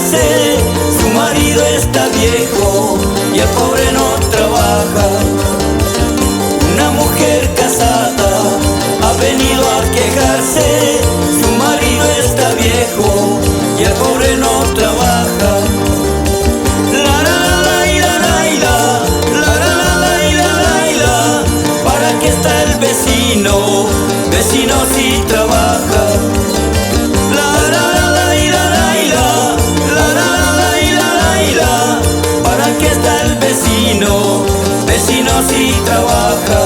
quejarse, su marido está viejo y el pobre no trabaja. Una mujer casada ha venido a quejarse, su marido está viejo y el pobre no trabaja. La la la la la la la la la la la la, ¿para qué está el vecino? Vecino si trabaja. La la la la la la la la la la la la, ¿para qué está el vecino? Vecino si trabaja.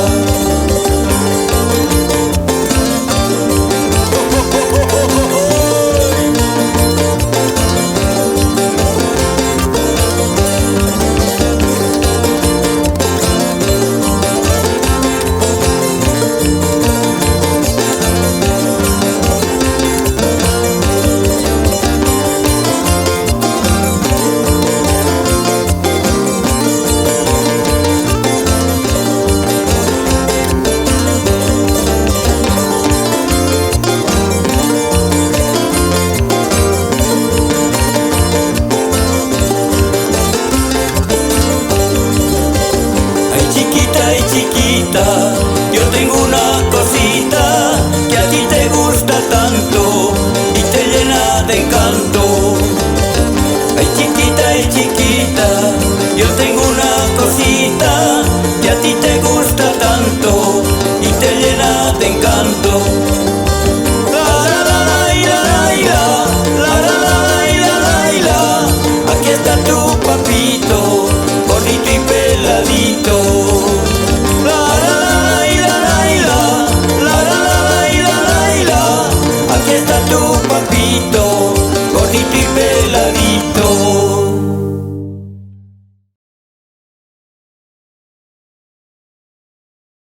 Ay chiquita, ay chiquita, yo tengo una cosita que a ti te gusta tanto y te llena de encanto. Ay chiquita, ay chiquita, yo tengo una cosita que a ti te gusta tanto y te llena de encanto.